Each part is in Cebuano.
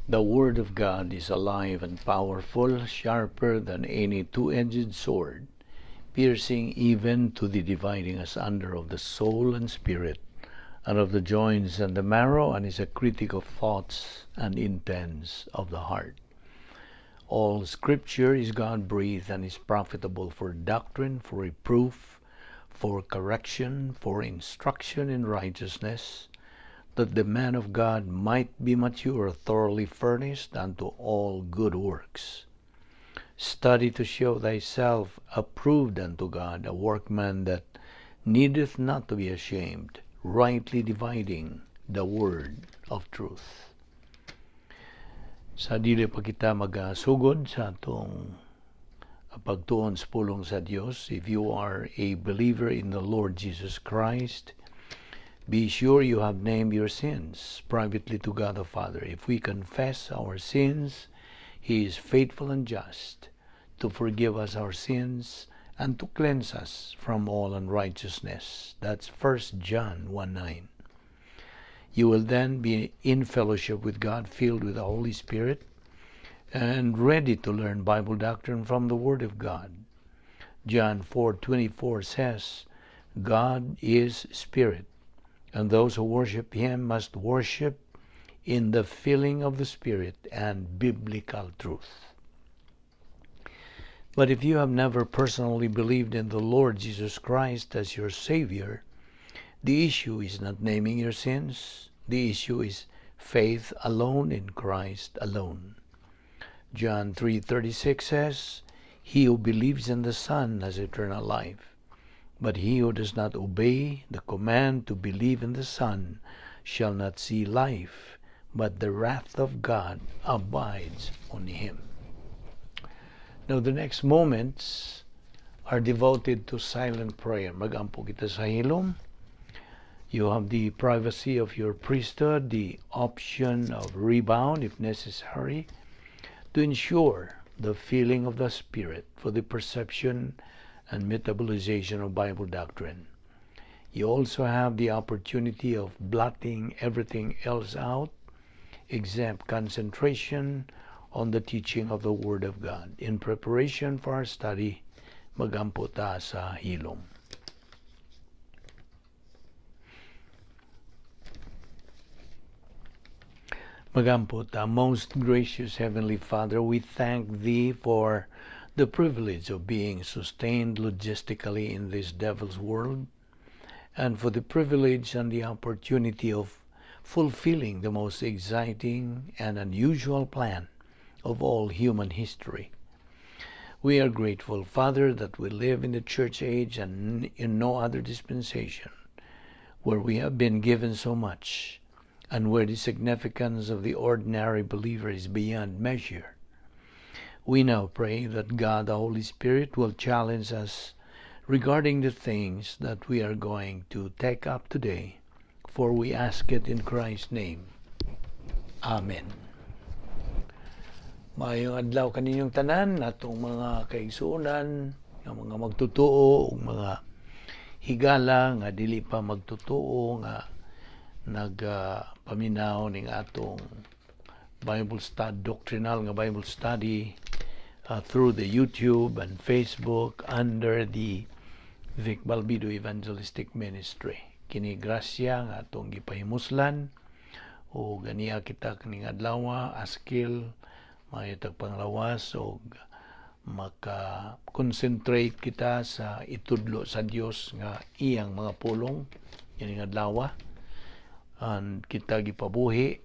The Word of God is alive and powerful, sharper than any two-edged sword, piercing even to the dividing asunder of the soul and spirit, and of the joints and the marrow, and is a critic of thoughts and intents of the heart. All Scripture is God-breathed and is profitable for doctrine, for reproof, for correction, for instruction in righteousness, that the man of God might be mature, thoroughly furnished unto all good works. Study to show thyself approved unto God, a workman that needeth not to be ashamed, rightly dividing the word of truth. Sa dili pa kita magasugod sa atong pagtuon sa pulong sa Dios, if you are a believer in the Lord Jesus Christ, be sure you have named your sins privately to God the Father. If we confess our sins, He is faithful and just to forgive us our sins and to cleanse us from all unrighteousness. That's 1 John 1:9. You will then be in fellowship with God, filled with the Holy Spirit, and ready to learn Bible doctrine from the Word of God. John 4:24 says, "God is Spirit, and those who worship Him must worship in the filling of the Spirit and biblical truth." But if you have never personally believed in the Lord Jesus Christ as your Savior, the issue is not naming your sins. The issue is faith alone in Christ alone. John 3:36 says, "He who believes in the Son has eternal life. But he who does not obey the command to believe in the Son shall not see life, but the wrath of God abides on him." Now, the next moments are devoted to silent prayer. Magampo kita sa hilom. You have the privacy of your priesthood, the option of rebound if necessary, to ensure the filling of the Spirit for the perception and metabolization of Bible doctrine. You also have the opportunity of blotting everything else out except concentration on the teaching of the Word of God. In preparation for our study, magampo ta sa hilom. Magampo ta. Most gracious Heavenly Father, we thank Thee for the privilege of being sustained logistically in this devil's world, and for the privilege and the opportunity of fulfilling the most exciting and unusual plan of all human history. We are grateful, Father, that we live in the church age and in no other dispensation, where we have been given so much, and where the significance of the ordinary believer is beyond measure. We now pray that God, the Holy Spirit, will challenge us regarding the things that we are going to take up today, for we ask it in Christ's name. Amen. Maayong adlaw kaninyong tanan, atong mga kaigsuonan, nga mga magtotoo ug mga higala nga dili pa magtotoo nga nagpaminaw ning atong Bible study, doctrinal nga Bible study through the YouTube and Facebook under the Vic Balbido Evangelistic Ministry. Kini grasya nga atong gipahimuslan o ganiya kita kining adlaw, askil maayo tag panglawas og maka-concentrate kita sa itudlo sa Dios nga iyang mga pulong kining adlaw. And kita gipabuhi,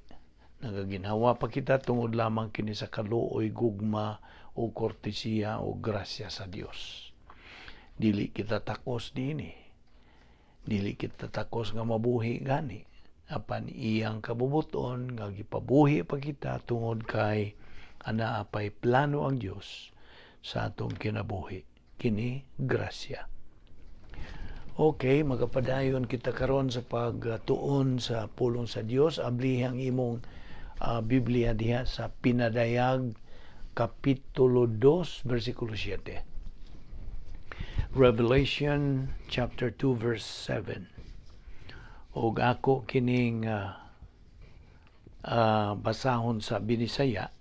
nagaginhawa pa kita tungod lamang kini sa kaluoy, gugma o kortesiya o grasya sa Dios. Dili kita takos dinhi. Dili kita takos nga mabuhi gani. Apan iyang kabubuton nga gipabuhi pa kita tungod kay anaa pay plano ang Dios sa atong kinabuhi. Kini grasya. Okay, magapadayon kita karon sa pagtuon sa pulong sa Dios. Ablihi ang imong Biblia diha sa Pinadayag Kapitulo 2, versikulo 7. Revelation chapter 2 verse 7. Og ako kining Basahon sa Binisaya.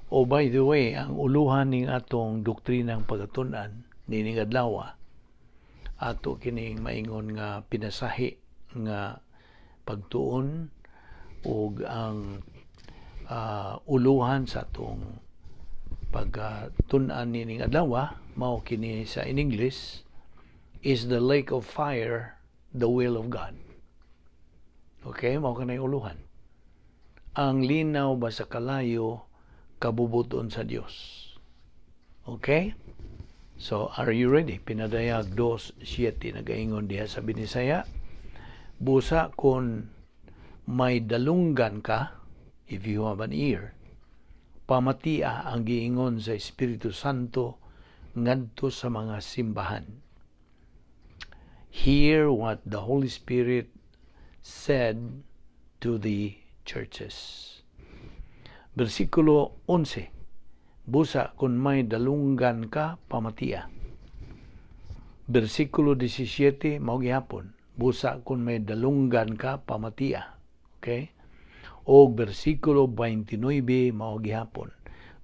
Oh, by the way, ang uluhan ning atong doktrinang pagatunan nining adlaw, ato kining maingon nga pinasahi nga pagtuon ug ang uluhan sa atong pagtun-an nining adlaw mao kini sa in English, "Is the lake of fire the will of God?" Okay, mao kanay uluhan. Ang linaw ba sa kalayo kabubuton sa Dios? Okay? So, are you ready? Pinadayag 2:7, nagaingon diha sa Binisaya, "Busa kung may dalunggan ka," if you have an ear, "pamatia ang giingon sa Espiritu Santo ngadto sa mga simbahan." Hear what the Holy Spirit said to the churches. Versikulo 11. "Busa kung may dalunggan ka, pamatia." Versikulo 17, mao gihapon. "Busa kung may dalunggan ka, pamatia." Okay? O versikulo 29, mao gihapon.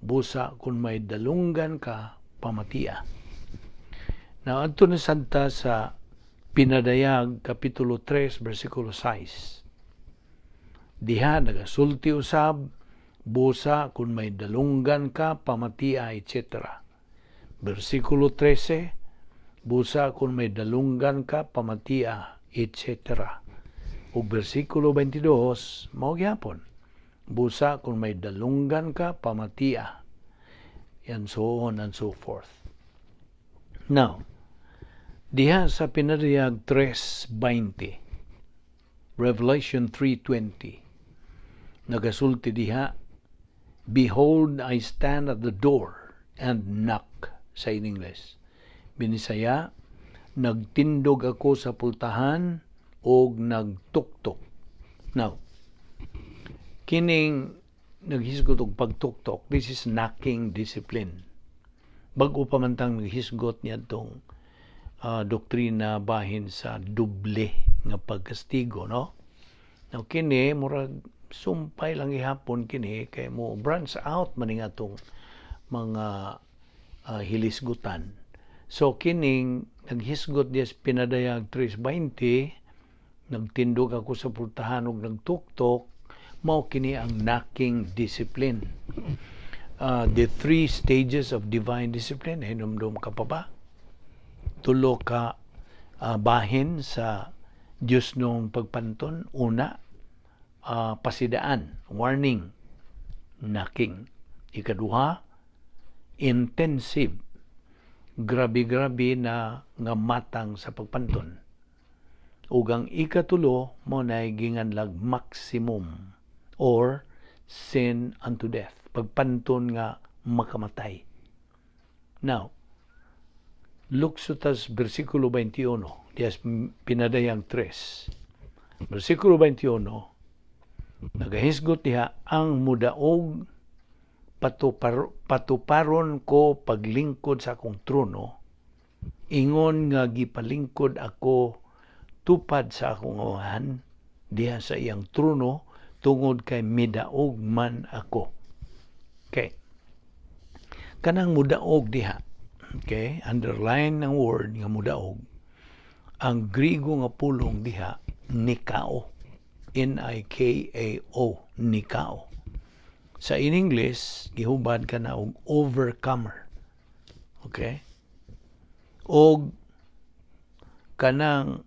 "Busa kung may dalunggan ka, pamatia." Now, adto na sad ta sa Pinadayag, Kapitulo 3, versikulo 6. Diha, nagasulti usab, "Busa kung may dalunggan ka, pamatia," etc. Versikulo 13, "Busa kung may dalunggan ka, pamatia," etc. Ug versikulo 22, mao gihapon. "Busa kung may dalunggan ka, pamatia." And so on and so forth. Now, diha sa Pinadayag 3:20, Revelation 3:20, nagasulti diha, "Behold, I stand at the door and knock," sa in English. Binisaya, "Nagtindog ako sa pultahan og nagtuktok." Now, kining naghisgot og pagtuktok, this is knocking discipline. Bag-o pa man tang naghisgot niadtong doktrina bahin sa doble nga pagkastigo, no? Now, kini murag sumpay lang gihapon kini kay mo branch out man ning atong mga hilisgutan. So kining naghisgot diya sa Pinadayag 3:20, "Nagtindog ako sa pultahan ug nagtuktok," mao kini ang knocking discipline. The three stages of divine discipline, hinumdum ka pa ba? Tulo ka bahin sa Diyos nung pagpanton. Una, pasidaan, warning, knocking. Ikaduha, intensive, grabe-grabe na nga matang sa pagpanton. Ug ang ikatulo mao na ginganlag maximum or sin unto death. Pagpanton nga makamatay. Now, lukso tas versikulo 21, diya Pinadayag 3. Versikulo 21, nagahisgot diha, "Ang mudaog patuparon ko paglingkod sa akong trono ingon nga gipalingkod ako tupad sa akong Amahan diha sa iyang trono tungod kay midaog man ako." Okay. Kanang mudaog diha. Okay, underline ang word nga mudaog. Ang Grigo nga pulong diha, nikao. Nikao, nikao. Sa in English, gihubad ka na og overcomer. Okay? Og kanang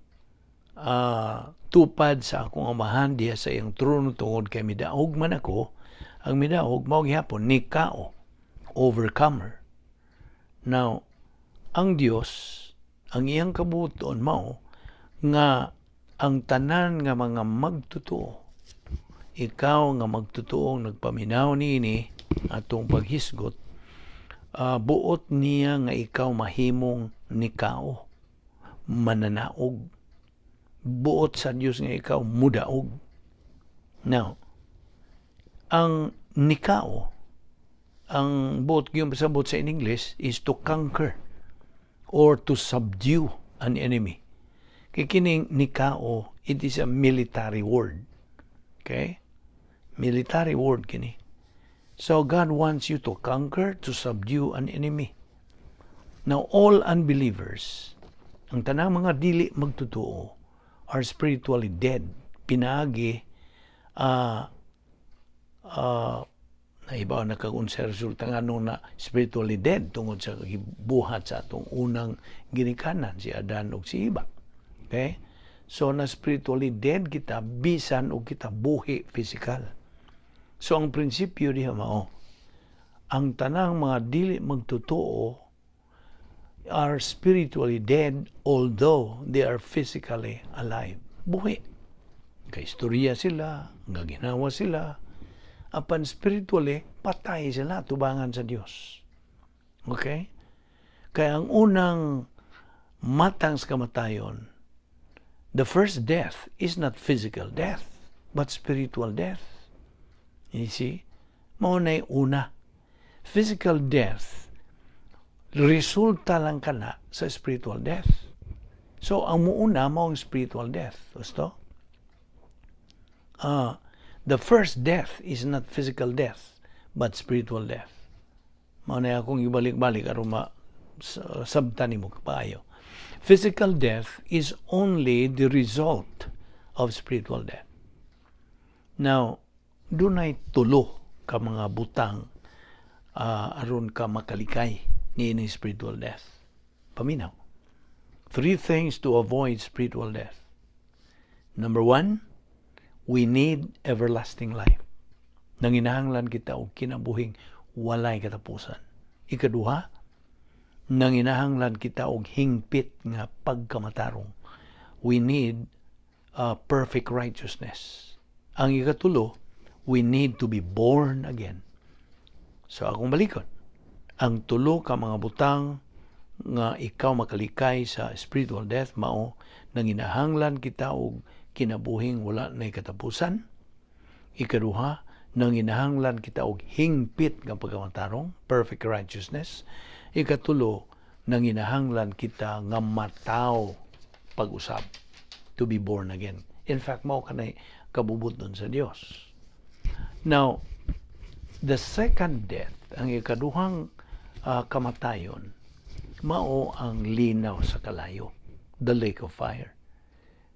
tupad sa akong Amahan diha sa iyang trono tungod kay midaog man ako, ang midaog mao gihapon nikao, overcomer. Now, ang Dios, ang iyang kabuoton mao nga ang tanan nga mga magtotoo, ikaw nga magtotoong nagpaminaw niini atong paghisgot, buot niya nga ikaw mahimong nikao, mananaog. Buot sa Dios nga ikaw mudaog. Now, ang nikao, ang buot gyud pasabot sa in English is to conquer or to subdue an enemy. Kay kining nikao, it is a military word. Okay? Military word kini. So God wants you to conquer, to subdue an enemy. Now, all unbelievers, ang tanang mga dili magtotoo, are spiritually dead. Pinaagi, naibaw na kag unsa resulta nga na spiritually dead tungod sa gibuhat sa atong unang ginikanan, si Adan ug si Eva. Okay? So na spiritually dead kita bisan og kita buhi physical. So ang prinsipyo diha mao, ang tanang mga dili magtotoo are spiritually dead although they are physically alive. Buhi. Kay istorya sila, nga ginawa sila, apan spiritually, patay sila tubangan sa Dios. Okay? Kaya ang unang matang sa kamatayon, the first death is not physical death, but spiritual death. You see? Mao na'y una. Physical death, resulta lang kana sa spiritual death. So, ang muuna mao ang spiritual death. Gusto? The first death is not physical death, but spiritual death. Mao na akong ibalik-balik aron ma sabtan nimo kaayo. Physical death is only the result of spiritual death. Now, dunay tulo ka mga butang aron ka makalikay niini spiritual death. Paminaw. Three things to avoid spiritual death. Number one, we need everlasting life. Nanginahanglan kita og kinabuhing walay katapusan. Ikaduha, nanginahanglan kita og hingpit nga pagkamatarong. We need perfect righteousness. Ang ikatulo, we need to be born again. So akong balikon, ang tulo ka mga butang nga ikaw makalikay sa spiritual death mao nanginahanglan kita og kinabuhing wala nay katapusan. Ikaduha, nanginahanglan kita og hingpit nga pagkamatarong, perfect righteousness. Ikatulo, nanginahanglan kita nga matawo pag-usab, to be born again. In fact, mao kanay kabubut-on sa Dios. Now, the second death, ang ikaduhang kamatayon, mao ang linaw sa kalayo, the lake of fire.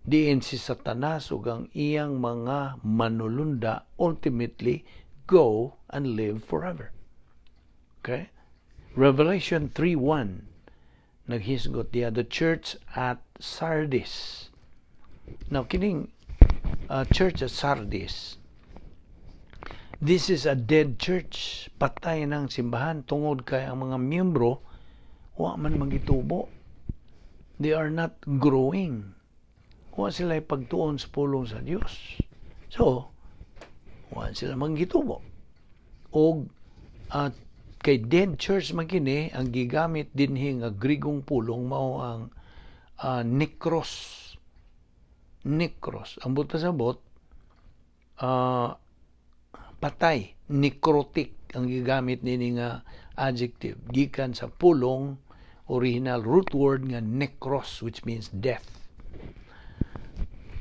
Diin si Satanas ug ang iyang mga manulunda ultimately go and live forever. Okay? Revelation 3:1 naghisgot diya, the church at Sardis. Now, kining church at Sardis, this is a dead church. Patay ng simbahan tungod kay ang mga miyembro wa man magitubo. They are not growing. Wa sila pagtuon sa pulong sa Dios. So, wa sila manggitubo. Og kay dead church man kini, ang gigamit dinhi nga Grigong pulong mao ang nekros. Nekros. Ang buot pasabot, patay, necrotic ang gigamit nini nga adjective gikan sa pulong original root word nga nekros, which means death.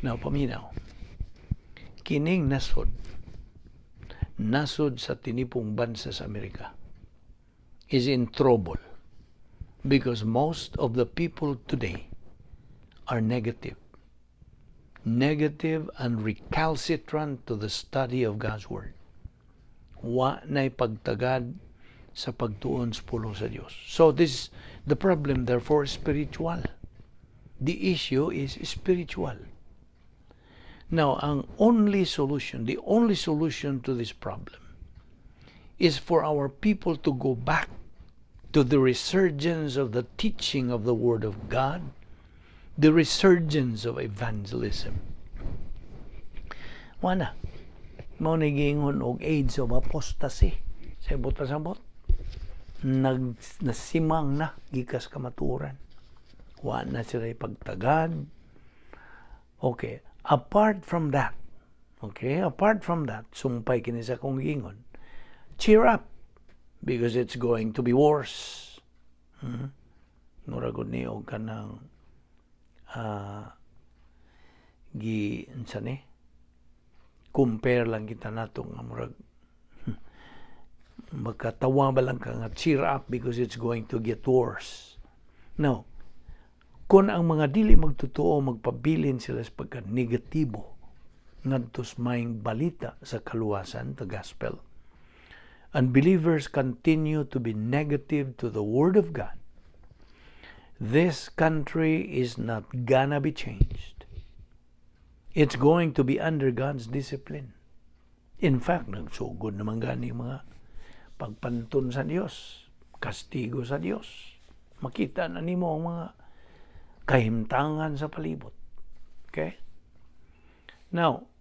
Now, paminaw. Kining nasod, nasod sa tinipong bansa sa Amerika, is in trouble because most of the people today are negative. Negative and recalcitrant to the study of God's Word. Wa na'y pagtagad sa pagtuon sa pulong sa Dios. So this the problem, therefore, is spiritual. The issue is spiritual. Now, ang only solution, the only solution to this problem is for our people to go back to the resurgence of the teaching of the Word of God, the resurgence of evangelism. Wala. Mao ni giingon og age of apostasy. Sa ibot pasabot, nag nasimang na gikas kamaturan. Wa na sila pagtagad. Okay. Apart from that, okay, apart from that, sumpay kini sa akong giingon. Cheer up because it's going to be worse. Mura gud ni og kanang gi unsa ni? Compare lang kita nato nga murag makatawa ba lang ka nga cheer up because it's going to get worse. No. Kung ang mga dili magtotoo magpabilin sila sa pagka-negatibo ngadto sa maayong balita sa kaluwasan, the gospel, unbelievers continue to be negative to the Word of God, this country is not gonna be changed. It's going to be under God's discipline. In fact, nagsugod naman gani mga pagpanton sa Dios, kastigo sa Dios. Makita na nimo ang mga kahimtangan sa palibot. Okay? Now,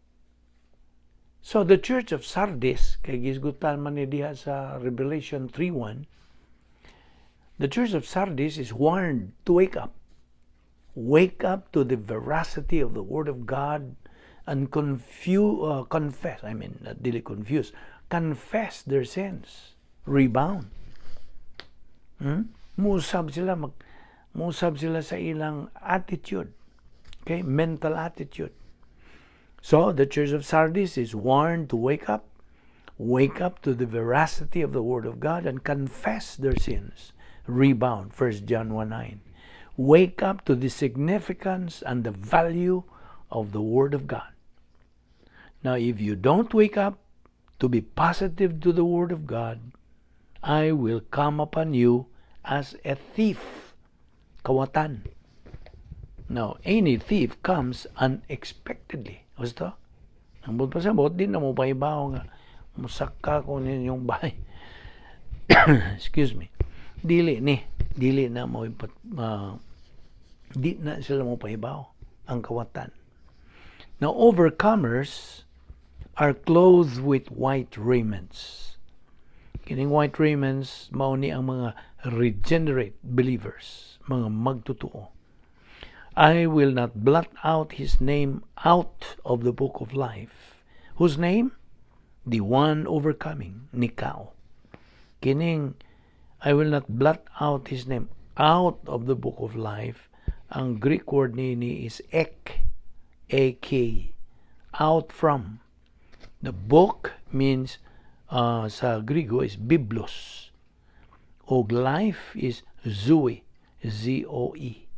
so the Church of Sardis, kay gisgutan man ni diha sa Revelation 3:1, the Church of Sardis is warned to wake up. Wake up to the veracity of the Word of God and confess, I mean, not dili confuse, confess their sins. Rebound. Musab sila sa ilang attitude. Okay? Mental attitude. So, the Church of Sardis is warned to wake up to the veracity of the Word of God and confess their sins. Rebound, 1 John 1:9. Wake up to the significance and the value of the Word of God. Now, if you don't wake up to be positive to the Word of God, I will come upon you as a thief. Kawatan. Now, any thief comes unexpectedly. Gusto? Ang buot pasabot, di na mo pahibaw nga musaka ko ninyong bahay. Excuse me. Dili ni. Dili na mo di na sila mo pahibaw ang kawatan. Now, overcomers are clothed with white raiments. Kining white raiments mao ni ang mga regenerate believers, mga magtotoo. I will not blot out his name out of the book of life. Whose name? The one overcoming, nikao. Kining I will not blot out his name out of the book of life. Ang Greek word nini is ek, A-K, out from. The book means sa Grigo is biblos. Og life is zoe, Z-O-E.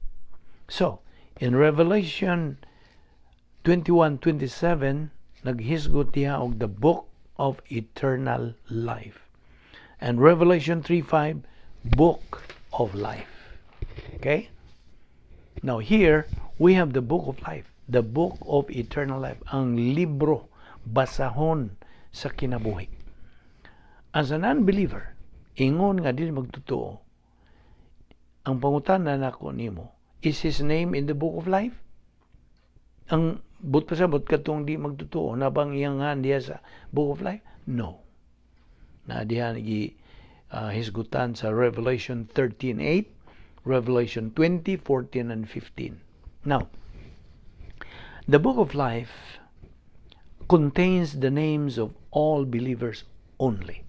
So, in Revelation 21:27, naghisgot diha og the book of eternal life. And Revelation 3:5, book of life. Okay? Now here, we have the book of life, the book of eternal life, ang libro basahon sa kinabuhi. As an unbeliever, ingon nga dili magtotoo, ang pangutana nako nimo, is his name in the book of life? Ang buot pasabot katong di magtotoo na bang iyang ngan diha sa book of life? No. Na diha gi hisgutan sa Revelation 13:8, Revelation 20:14 and 15. Now, the book of life contains the names of all believers only.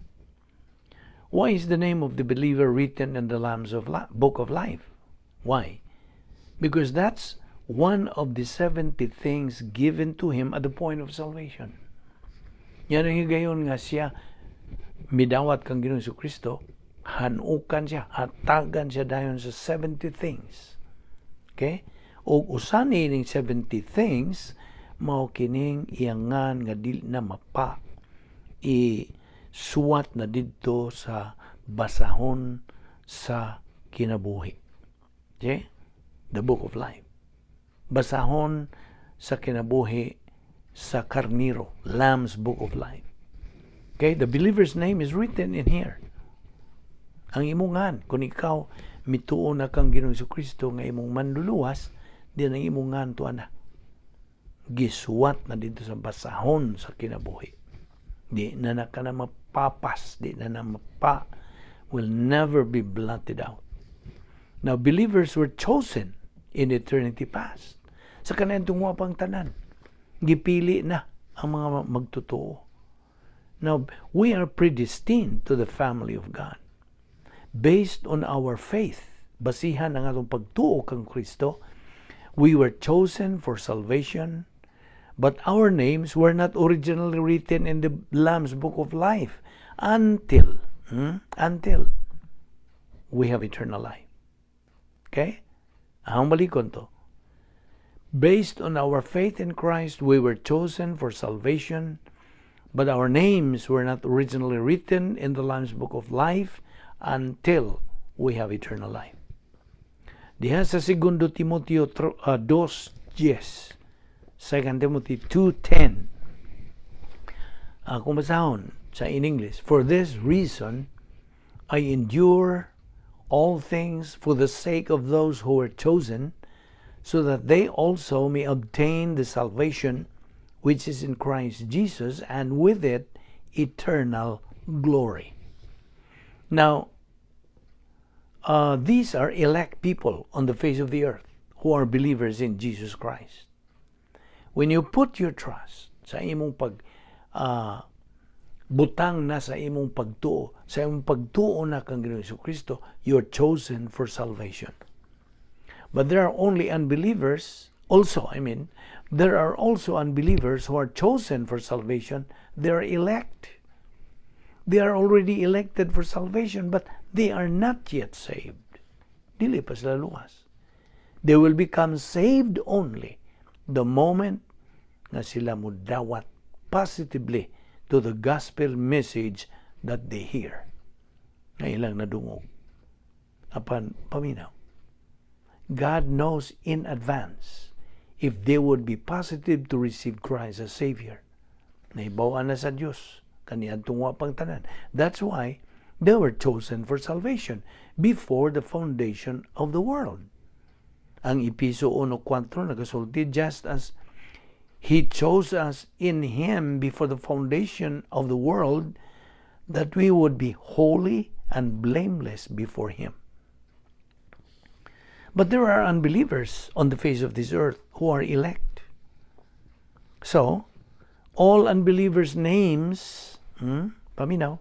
Why is the name of the believer written in the Lamb's book of life? Why? Because that's one of the 70 things given to him at the point of salvation. Yan ang higayon nga siya midawat kang Ginoong Kristo, hanukan siya, hatagan siya dayon sa 70 things. Okay? O usa ning 70 things mao kining iyangan nga dili na mapa i suwat na didto sa basahon sa kinabuhi. Okay? The book of life. Basahon sa kinabuhi sa karniro, Lamb's Book of Life. Okay? The believer's name is written in here. Ang imong ngan, kung ikaw mituo na kang Ginoong Kristo nga imong manluluwas, di ang imong ngan tuwa na. Gisuwat na dito sa basahon sa kinabuhi. Di na na ka na mapapas, di na na mapa, will never be blotted out. Now, believers were chosen in eternity past. Sa kanang pang tanan, gipili na ang mga magtotoo. Now, we are predestined to the family of God. Based on our faith, basihan ang atong pagtuo kang Kristo, we were chosen for salvation But our names were not originally written in the Lamb's Book of Life until we have eternal life. Okay? Ang balikon to. Based on our faith in Christ, we were chosen for salvation, but our names were not originally written in the Lamb's Book of Life until we have eternal life. Diha sa Segundo Timoteo 2:10, 2 Timothy 2:10, kung basahon sa in English, "For this reason, I endure all things for the sake of those who are chosen, so that they also may obtain the salvation which is in Christ Jesus, and with it, eternal glory." Now, these are elect people on the face of the earth who are believers in Jesus Christ. When you put your trust sa imong pag butang na sa imong pagtuo, sa imong pagtuo na kang Ginoong Kristo, you're chosen for salvation. But there are only unbelievers also, I mean, there are also unbelievers who are chosen for salvation. They are elect. They are already elected for salvation, but they are not yet saved. Dili pa sila luwas. They will become saved only the moment na sila mudawat positively to the gospel message that they hear. Nga ilang nadungog. Apan, paminaw. God knows in advance if they would be positive to receive Christ as Savior. Nahibaw-an na sa Diyos kaniadtong wa pang tanan. That's why they were chosen for salvation before the foundation of the world. Ang Epeso 1:4 nagasulti, "Just as He chose us in Him before the foundation of the world, that we would be holy and blameless before Him." But there are unbelievers on the face of this earth who are elect. So, all unbelievers' names, paminaw,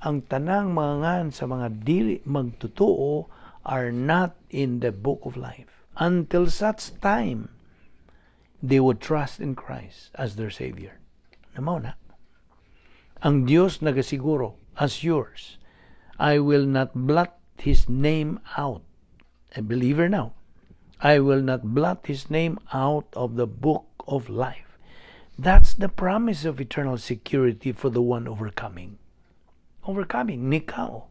ang tanang mga ngan sa mga dili magtotoo are not in the book of life until such time they would trust in Christ as their Savior. Na mao na. Ang Dios nagasiguro, assures, "I will not blot his name out." A believer now. "I will not blot his name out of the book of life." That's the promise of eternal security for the one overcoming. Overcoming, nikao.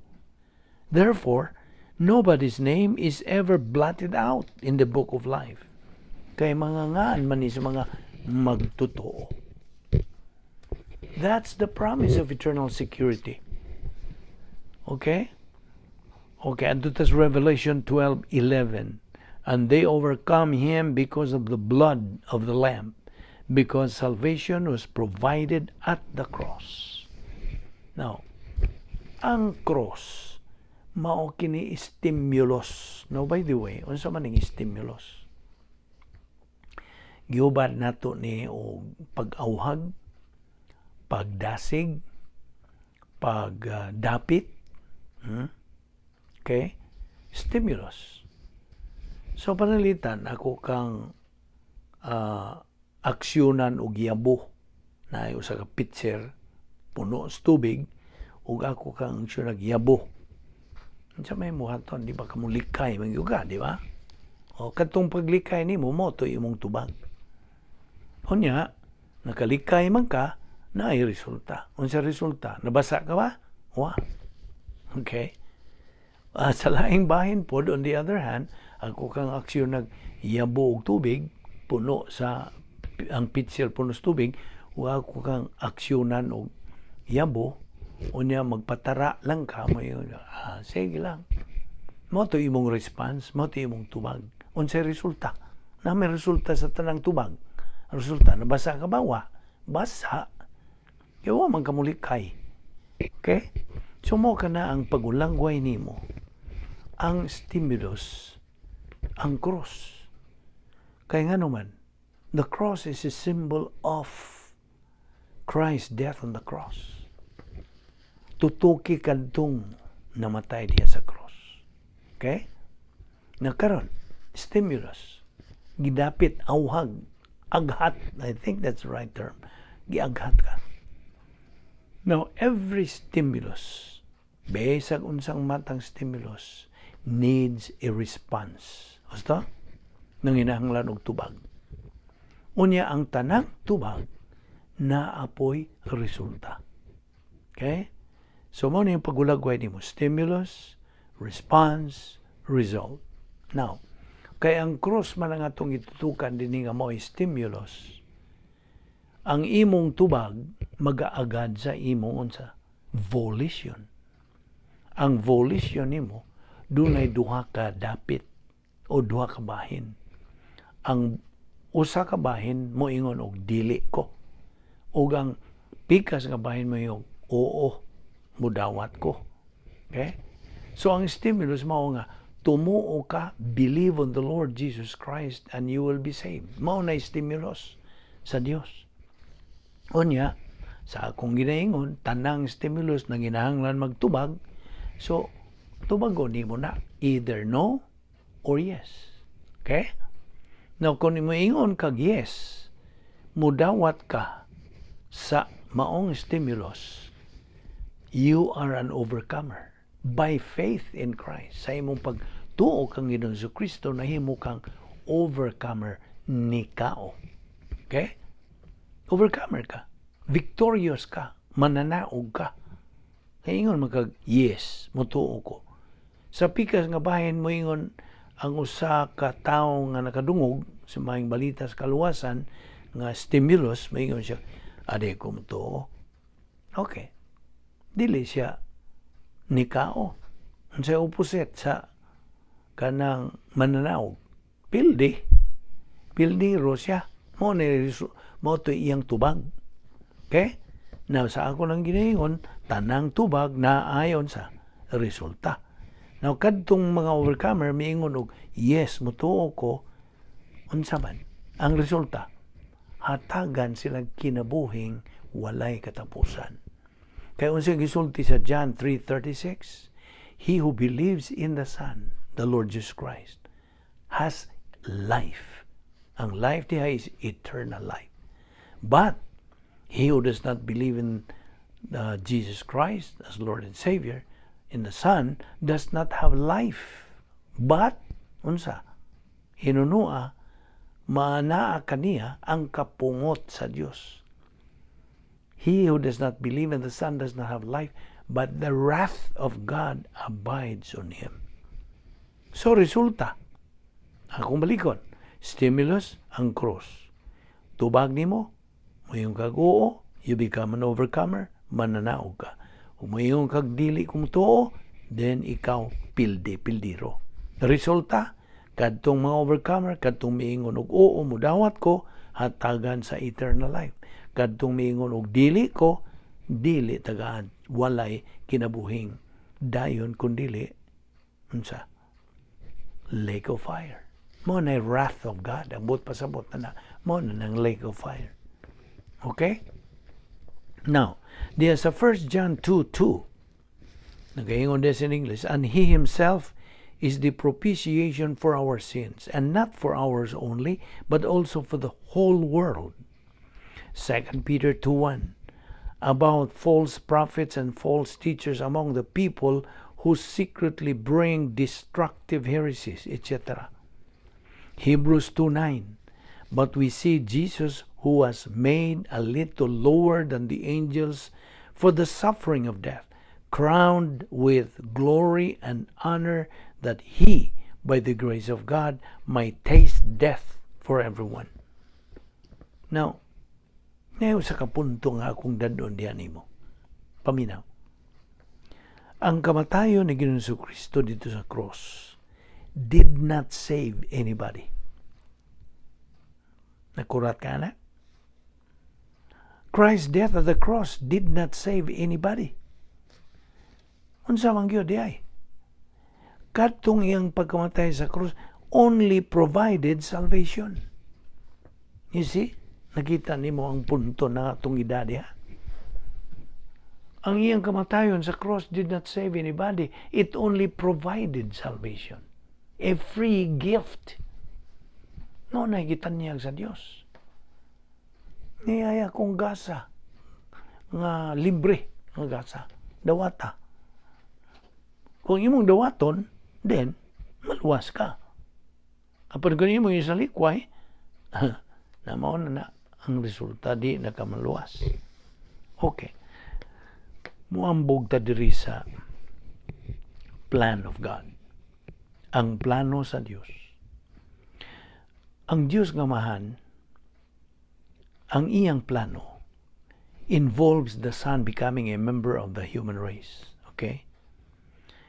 Therefore, nobody's name is ever blotted out in the book of life. Kay mga ngan man ni sa mga magtotoo. That's the promise of eternal security. Okay? Okay, and that's Revelation 12:11. "And they overcome him because of the blood of the Lamb, because salvation was provided at the cross." Now, ang cross, mao kini stimulus. Now, by the way, unsa man ning stimulus? Giuban nato ni og pag-awhag, pagdasig, pagdapit? Okay? Stimulus. So pananglitan ako kang aksyonan og yabo na usa ka pitcher puno sa tubig ug ako kang aksyon yabo. Unsa may muhaton, di ba kamulikay man gyud ka, di ba? O kadtong paglikay nimo mo to imong tubag. Unya, nakalikay man ka, naay resulta. Unsa resulta? Nabasa ka ba? Wa. Okay? Sa laing bahin pod, on the other hand, ako kang aksyon nag yabo og tubig, puno sa ang pitcher puno sa tubig, ug ako kang aksyonan og yabo, unya magpatara lang ka mo, sige lang. Mo to imong response, mo to imong tubag. Unsay resulta? Na may resulta sa tanang tubag. Ang resulta, nabasa ka ba? Wa. Basa. Kaya wa man kamulikay. Okay? So mo ka na ang pagulangway nimo. Ang stimulus, ang cross. Kaya nga naman, the cross is a symbol of Christ's death on the cross. Tutuki kadtong namatay diya sa cross. Okay? Nakaron, stimulus. Gidapit, awhag, Aghat, I think that's the right term. Giaghat ka. Now, every stimulus, bisag unsang matang stimulus, needs a response. Basta? Nanginahanglan og tubag. Unya ang tanang tubag naa poy resulta. Okay? So, mao yung pagulagway nimo. Stimulus, response, result. Now, kay ang cross man ang atong itutukan dinhi nga mao stimulus, ang imong tubag magaagad sa imong unsa? Volition. Ang volition nimo dunay duha ka dapit o duha ka bahin. Ang usa ka bahin moingon og "Dili ko." Ug ang pikas nga bahin moingon, "Oo, mudawat ko." Okay? So ang stimulus mao nga tumuo ka, believe on the Lord Jesus Christ and you will be saved. Mao na stimulus sa Dios. Unya, sa akong ginaingon, tanang stimulus na ginahanglan magtubag, so tubagon nimo na either no or yes. Okay? Now, kung moingon kag yes, mudawat ka sa maong stimulus, you are an overcomer by faith in Christ. Sa imong pagtuo kang Ginoong Kristo, nahimo kang overcomer nikao. Okay? Overcomer ka. Victorious ka. Mananaog ka. Kaya ingon man kag, "Yes, mutuo ko." Sa pikas nga bahin, moingon ang usa ka tawo nga nakadungog sa maayong balita sa kaluwasan nga stimulus, moingon siya, "Adi ko mutuo." Okay. Dili siya nikao. Unsay opposite sa kanang mananaog? Pildi. Pildiro siya. Mao ni mao to iyang tubag. Okay? Now, sa ako nang ginaingon, tanang tubag na ayon sa resulta. Now, kadtong mga overcomer, miingon og, "Yes, mutuo ko," unsa man ang resulta? Hatagan sila kinabuhing walay katapusan. Kaya unsa gisulti sa John 3:36? He who believes in the Son, the Lord Jesus Christ, has life. Ang life diha is eternal life. But he who does not believe in Jesus Christ as Lord and Savior, in the Son, does not have life. But, unsa? Hinunua, maanaa kaniya ang kapungot sa Dios. He who does not believe in the Son does not have life, but the wrath of God abides on him. So, resulta, akong balikon, stimulus, ang cross. Tubag nimo, moingon kag oo, you become an overcomer, mananaog ka. Kung moingon kag "Dili ko mutuo," then ikaw pildi, pildiro. Resulta, kadtong mga overcomer, kadtong miingon og "Oo, mudawat ko," hatagan sa eternal life. Kadtong miingon og "Dili ko," dili tagaan, walay kinabuhing dayon kundili unsa? Lake of fire. Mao na wrath of God. Ang buot pasabot na na, mao na ng lake of fire. Okay? Now, diya sa 1 John 2:2, nagaingon this in English, "And he himself is the propitiation for our sins, and not for ours only, but also for the whole world." 2 Peter 2:1, about false prophets and false teachers among the people who secretly bring destructive heresies, etc. Hebrews 2:9, "But we see Jesus, who was made a little lower than the angels for the suffering of death, crowned with glory and honor, that he, by the grace of God, might taste death for everyone." Now, ngayon sa kapunto nga akong dadon diyan nimo. Paminaw. Ang kamatayon ni Ginoong Kristo dito sa cross did not save anybody. Nakurat ka na? Christ's death at the cross did not save anybody. Unsa man gyud diay? Kadtong iyang pagkamatay sa cross only provided salvation. You see? Nakita nimo ang punto na atong edad ha? Ang iyang kamatayon sa cross did not save anybody. It only provided salvation. A free gift. No, nakikita niya sa Dios. Niay akong gasa nga libre nga gasa. Dawata. Kung imong dawaton, then maluwas ka. Apan kung imong isalikway, na mao na na ang resulta, di na ka maluwas. Okay. Muambog ta diri sa plan of God. Ang plano sa Dios. Ang Dios nga Amahan, ang iyang plano involves the Son becoming a member of the human race. Okay?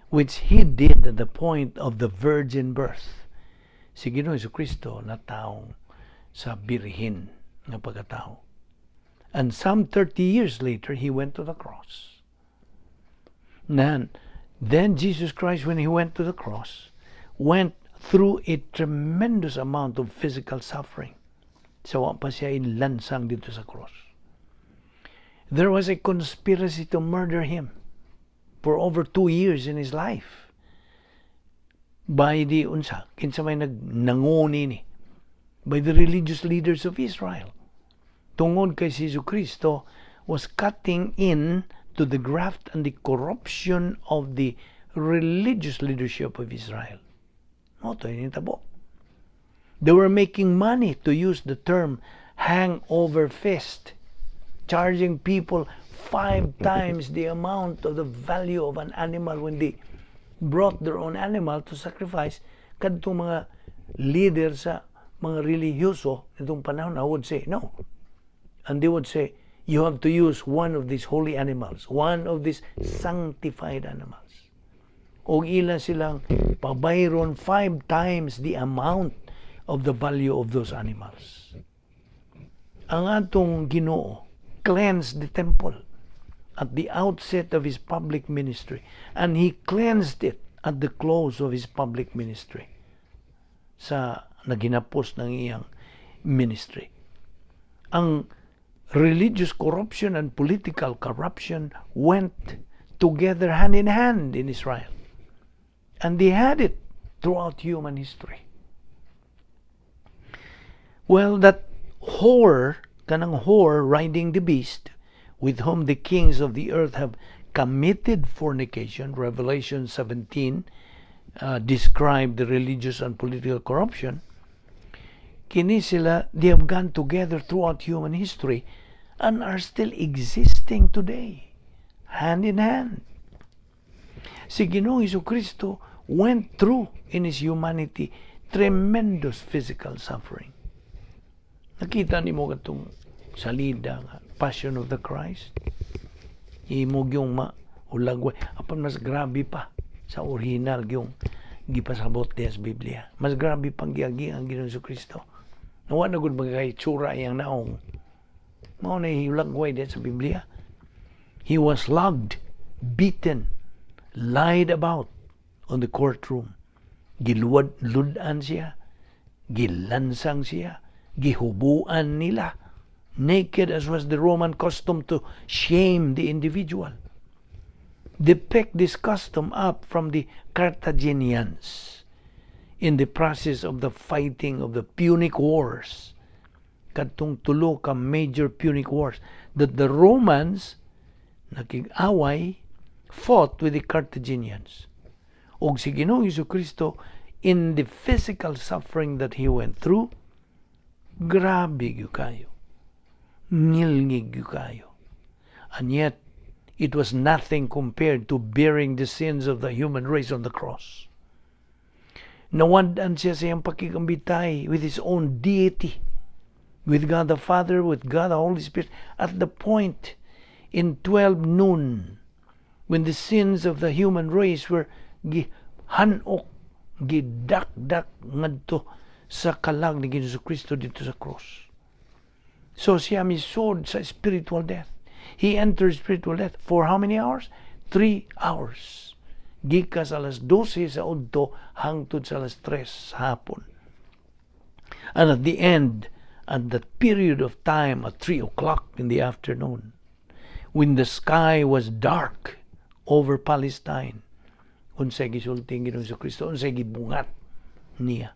Which He did at the point of the virgin birth. Si Ginoong Kristo natawo sa birhen nga pagkatao. And some 30 years later, He went to the cross. Then Jesus Christ, when He went to the cross, went through a tremendous amount of physical suffering. Sa wa pa siya inlansang didto sa cross. There was a conspiracy to murder Him for over 2 years in His life. By the unsa, kinsa may nagnanguni ni? By the religious leaders of Israel. Tungod kay si Jesu Kristo was cutting in to the graft and the corruption of the religious leadership of Israel. Mao to nitabo. They were making money, to use the term "hangover fist," charging people five times the amount of the value of an animal when they brought their own animal to sacrifice. Kadtong mga leader sa mga religyoso nitong panahon, I would say, "No." And they would say, "You have to use one of these holy animals, one of these sanctified animals." O ila silang pabayron five times the amount of the value of those animals. Ang atong Ginoo cleansed the temple at the outset of His public ministry, and He cleansed it at the close of His public ministry, sa naginapos ng iyang ministry. Ang religious corruption and political corruption went together hand in hand in Israel. And they had it throughout human history. Well, that whore, kanang whore riding the beast, with whom the kings of the earth have committed fornication, Revelation 17 described the religious and political corruption. Kini sila, they have gone together throughout human history and are still existing today, hand in hand. Si Ginoong Kristo went through in His humanity tremendous physical suffering. Nakita nimo katong salida nga Passion of the Christ. Imo gyung mahulagway. Apan mas grabe pa sa original yung gipasabot diya sa Biblia. Mas grabe pang giagi ang Ginoong Kristo. Nawa na gud mga itsura iyang naong. Mao na hulagway diya sa Biblia. He was flogged, beaten, lied about on the courtroom. Giluwad, lud-an siya, gilansang siya, gihubuan nila, naked, as was the Roman custom to shame the individual. They picked this custom up from the Carthaginians in the process of the fighting of the Punic Wars. Kadtong tulo ka major Punic Wars that the Romans nakig-away, fought with the Carthaginians. Og si Ginoong Kristo, in the physical suffering that He went through, grabe gyud kayo. Ngilngig gyud kayo. And yet, it was nothing compared to bearing the sins of the human race on the cross. Nawad-an siya sa iyang pakigambitay with His own deity, with God the Father, with God the Holy Spirit, at the point in 12 noon when the sins of the human race were gihanok, gidakdak ngadto sa kalag ni Ginoong Kristo didto sa cross. So siya misud sa spiritual death. He entered spiritual death for how many hours? 3 hours. Gikan sa alas 12 sa udto hangtod sa alas 3 sa hapon. And at the end, at that period of time at 3 o'clock in the afternoon, when the sky was dark over Palestine, unsay gisulti ang Ginoong Kristo, unsay gibungat niya?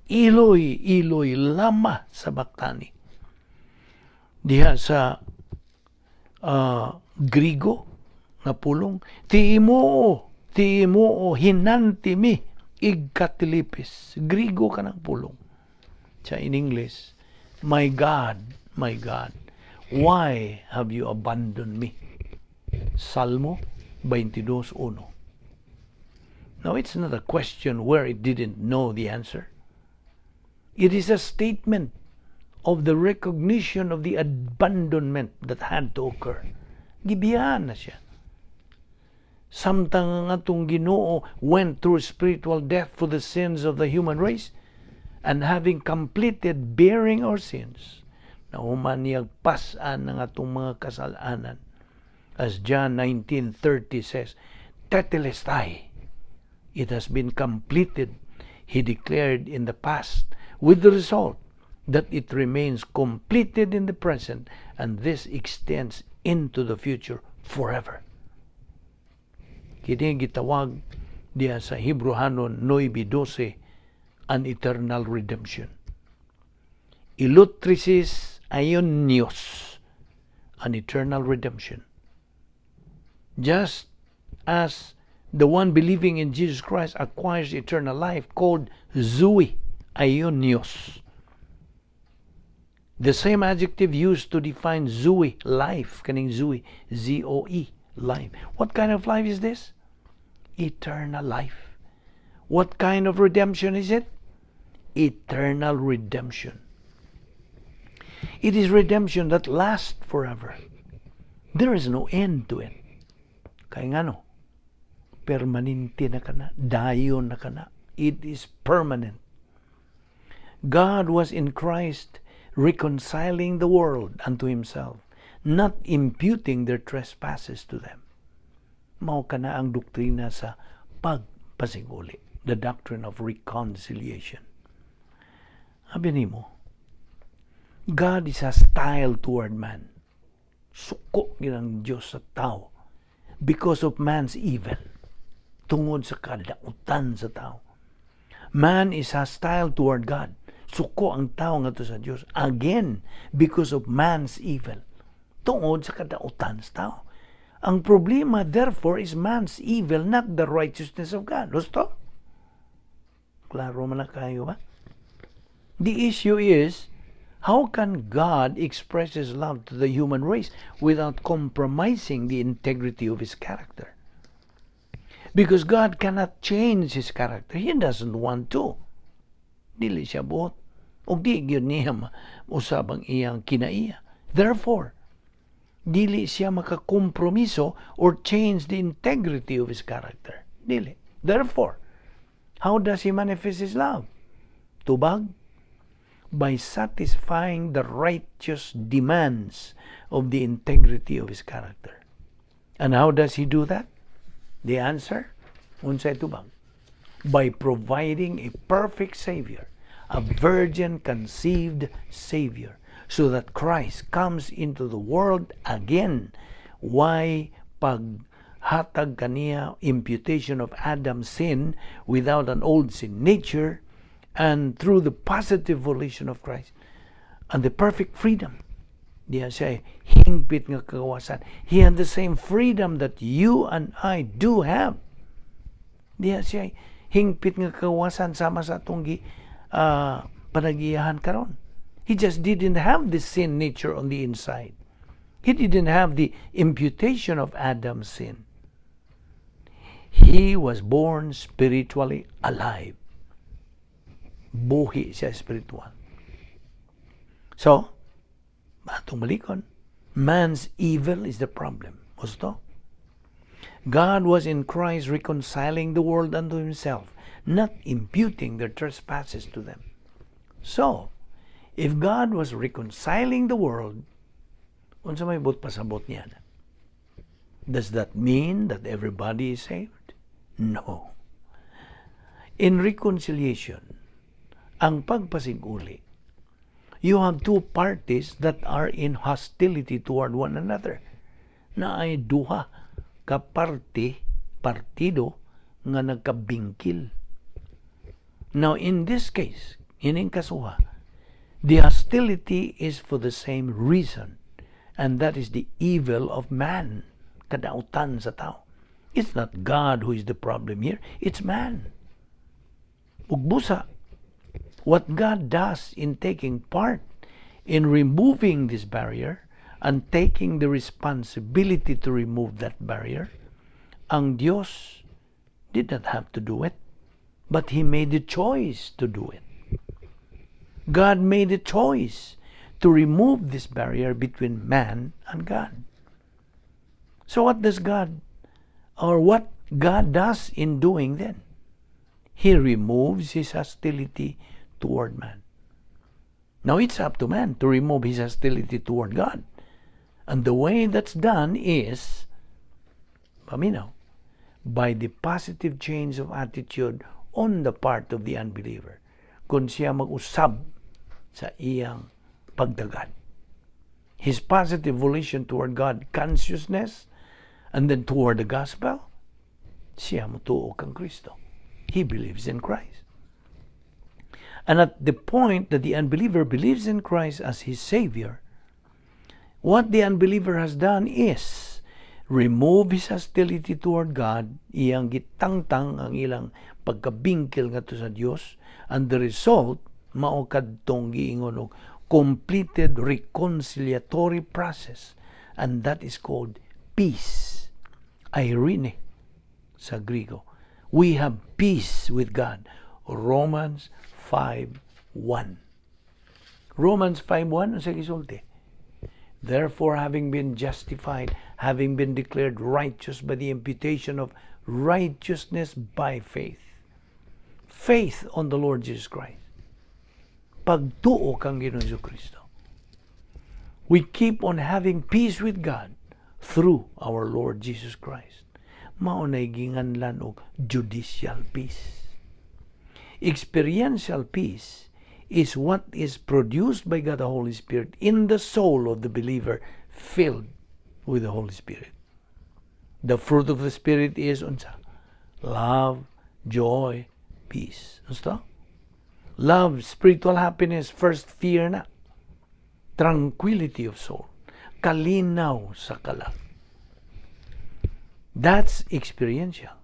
"Eloi, Eloi, lama sabachthani?" Diha sa Grigo nga pulong, ti imo hinanti mi igkatilipis. Grigo kanang pulong. Sa in English, "My God, my God, why have you abandoned me?" Salmo 22:1. Now, it's not a question where it didn't know the answer. It is a statement of the recognition of the abandonment that had to occur. Gibiyaan na siya. Samtang ang atong Ginoo went through spiritual death for the sins of the human race, and having completed bearing our sins, nahuman niyang pas-an ang atong mga kasalanan. As John 19:30 says, "Tetelestai," it has been completed, he declared in the past, with the result that it remains completed in the present, and this extends into the future forever. Kini gitawag diha sa Hebreohanon 9:12 an eternal redemption. Illutrisis aionios, an eternal redemption. Just as the one believing in Jesus Christ acquires eternal life called zoe, aionios. The same adjective used to define zoe, life, kaning zoe, Z-O-E, life. What kind of life is this? Eternal life. What kind of redemption is it? Eternal redemption. It is redemption that lasts forever. There is no end to it. Kay ngano, permanente na kana, dayon na kana. It is permanent. God was in Christ reconciling the world unto himself, not imputing their trespasses to them. Mao kana ang doktrina sa pagpasiguli, the doctrine of reconciliation. Abi nimo, God is hostile toward man. Suko gyud ang Diyos sa tao because of man's evil. Tungod sa kadautan sa tao. Man is hostile toward God. Suko ang tao ngadto sa Diyos. Again, because of man's evil. Tungod sa kadautan sa tao. Ang problema, therefore, is man's evil, not the righteousness of God. Gusto? Klaro man na kayo ba? The issue is, how can God express His love to the human race without compromising the integrity of His character? Because God cannot change His character. He doesn't want to. Dili siya buot. Ug di gyud niya usab ang iyang kinaiya. Therefore, dili siya makakompromiso or change the integrity of His character. Dili. Therefore, how does He manifest His love? Tubag? By satisfying the righteous demands of the integrity of His character. And how does He do that? The answer, unsay tubag? By providing a perfect Savior, a virgin-conceived Savior, so that Christ comes into the world again. Why paghatag kaniya imputation of Adam's sin without an old sin nature, and through the positive volition of Christ and the perfect freedom. Diya siya hingpit nga kagawasan. He had the same freedom that you and I do have. Diya siya hingpit nga kagawasan sama sa atong gi panagiyahan karon. He just didn't have the sin nature on the inside. He didn't have the imputation of Adam's sin. He was born spiritually alive. Buhi siya spiritual. So, atong balikon, man's evil is the problem. Gusto? God was in Christ reconciling the world unto Himself, not imputing their trespasses to them. So, if God was reconciling the world, unsa may buot pasabot niya? Does that mean that everybody is saved? No. In reconciliation, ang pagpasiguli, you have two parties that are in hostility toward one another. Naay duha ka party, partido nga nagkabingkil. Now, in this case, ining kasuha, The hostility is for the same reason, and that is the evil of man, kadautan sa tao. It's not God who is the problem here, it's man. Ug busa, what God does in taking part in removing this barrier and taking the responsibility to remove that barrier, ang Dios did not have to do it, but He made the choice to do it. God made a choice to remove this barrier between man and God. So what does God, or what God does in doing then? He removes his hostility toward man. Now it's up to man to remove his hostility toward God. And the way that's done is, paminaw, by the positive change of attitude on the part of the unbeliever. Kung siya mag-usab sa iyang pagdagad. His positive volition toward God consciousness and then toward the gospel, siya motuo kang Kristo. He believes in Christ. And at the point that the unbeliever believes in Christ as his Savior, what the unbeliever has done is remove his hostility toward God, iyang gitangtang ang ilang pagkabingkil ngadto sa Dios, and the result, mao kadtong giingon og completed reconciliatory process, and that is called peace. Eirene sa Grigo. We have peace with God. Romans 5:1. Romans 5:1, ang sa gisulti? Therefore, having been justified, having been declared righteous by the imputation of righteousness by faith. Faith on the Lord Jesus Christ. Pagtuo kang Ginoong Kristo. We keep on having peace with God through our Lord Jesus Christ. Mao nay ginganlan og judicial peace. Experiential peace is what is produced by God the Holy Spirit in the soul of the believer filled with the Holy Spirit. The fruit of the Spirit is unsa? Love, joy, peace. Unsa? Love, spiritual happiness, first fear na. Tranquility of soul. Kalinaw sa kalag. That's experiential.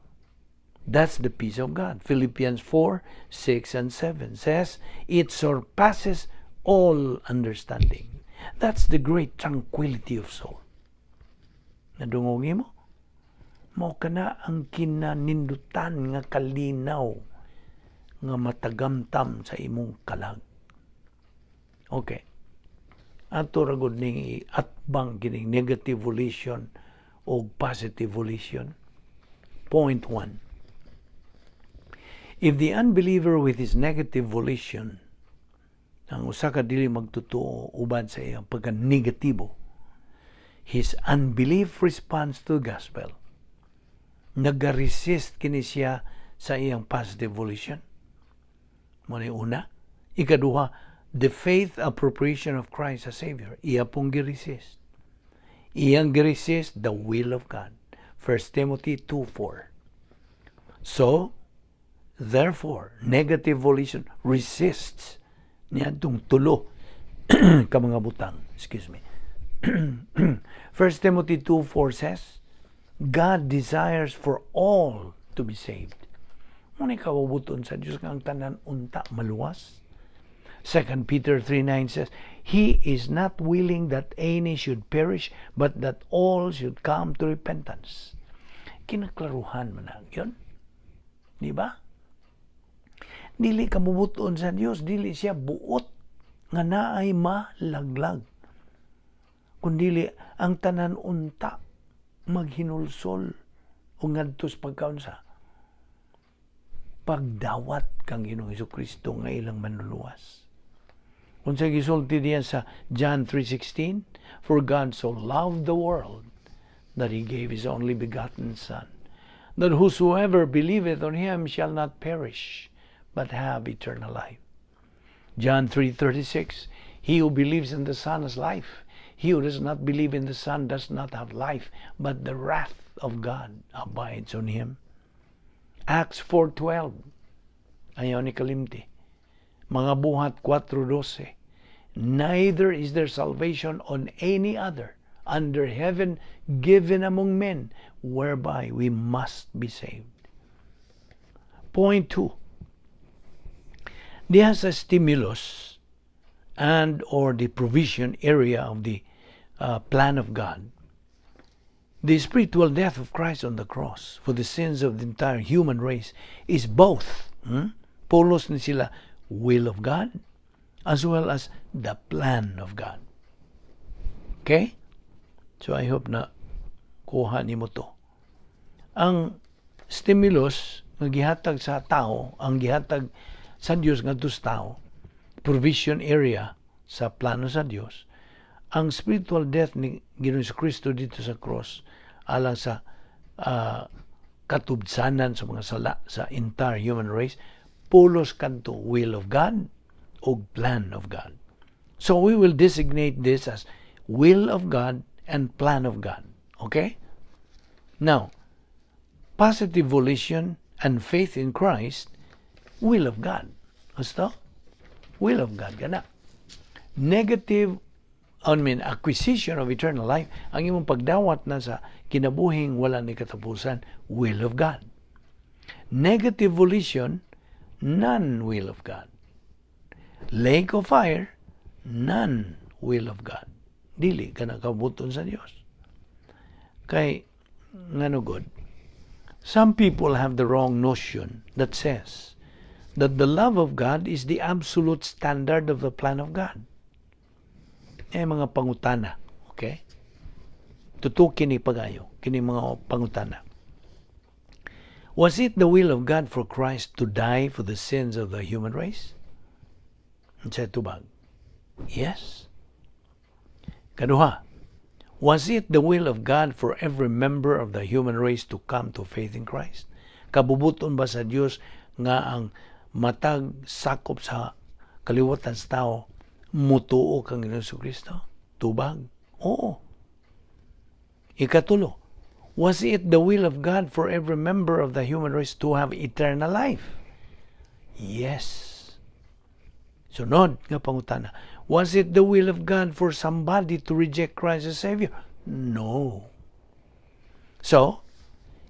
That's the peace of God. Philippians 4, 6, and 7 says, it surpasses all understanding. That's the great tranquility of soul. Nadungog mo? Mao kana ang kinanindutan nga kalinaw nga matagamtam sa imong kalag. Okay. Ato ra gud ning atbang kining negative volition o positive volition. Point 1. If the unbeliever with his negative volition, ang usa ka dili magtotoo uban sa iyang pagka-negatibo, his unbelief response to the gospel, nag-resist kini siya sa iyang positive volition. Mao una. Ikaduha, the faith appropriation of Christ as Savior. Iya pong gi-resist. Iyang gi-resist the will of God. 1 Timothy 2:4. So, therefore, negative volition resists niadtong tulo ka mga butang. Excuse me. 1 Timothy 2:4 says, God desires for all to be saved. Mao ni kabubut-on sa Diyos nga ang tanan unta maluwas. 2 Peter 3:9 says, He is not willing that any should perish, but that all should come to repentance. Kinaklaruhan man na yun. Di ba? Dili kabubut-on sa Dios, dili siya buot nga naay malaglag. Kundili ang tanan unta maghinulsol o ngadto sa pagkaunsa pagdawat kang Ginoong Kristo nga ilang manluluwas. Unsa gisulti diyan sa John 3:16? For God so loved the world that he gave his only begotten Son, that whosoever believeth on him shall not perish, but have eternal life. John 3:36. He who believes in the Son has life. He who does not believe in the Son does not have life, but the wrath of God abides on him. Acts 4:12. Ayaw ni kalimti. Mga Buhat 4:12. Neither is there salvation on any other under heaven given among men whereby we must be saved. Point 2. Diha sa stimulus and or the provision area of the plan of God, the spiritual death of Christ on the cross for the sins of the entire human race is both, Pulos ni sila will of God as well as the plan of God. Okay? So I hope na kuha nimo to. Ang stimulus nga gihatag sa tao, ang gihatag sa Dios ngadto sa tao, provision area sa plano sa Dios, ang spiritual death ni Ginoong Kristo dito sa cross alang sa katubsanan sa mga sala sa entire human race, pulos kadto will of God o plan of God. So we will designate this as will of God and plan of God. Okay? Now, positive volition and faith in Christ, will of God. Gusto? Will of God kana. Negative, I mean, acquisition of eternal life, ang imong pagdawat na sa kinabuhing wala ni katapusan, will of God. Negative volition, non-will of God. Lake of fire, non-will of God. Dili ka nakabuton sa Dios. Kay, ngano gud, some people have the wrong notion that says that the love of God is the absolute standard of the plan of God. Eh, mga pangutana, okay? Tutuki ni pagayo, kini mga pangutana. Was it the will of God for Christ to die for the sins of the human race? Unsay tubag? Yes. Kaduha, was it the will of God for every member of the human race to come to faith in Christ? Kabubuton ba sa Dios nga ang matag sakop sa kaliwatan sa tao mutuo kang Ginoong Kristo? Tubag? Oo. Ikatulo, was it the will of God for every member of the human race to have eternal life? Yes. Sunod nga pangutana, was it the will of God for somebody to reject Christ as Savior? No. So,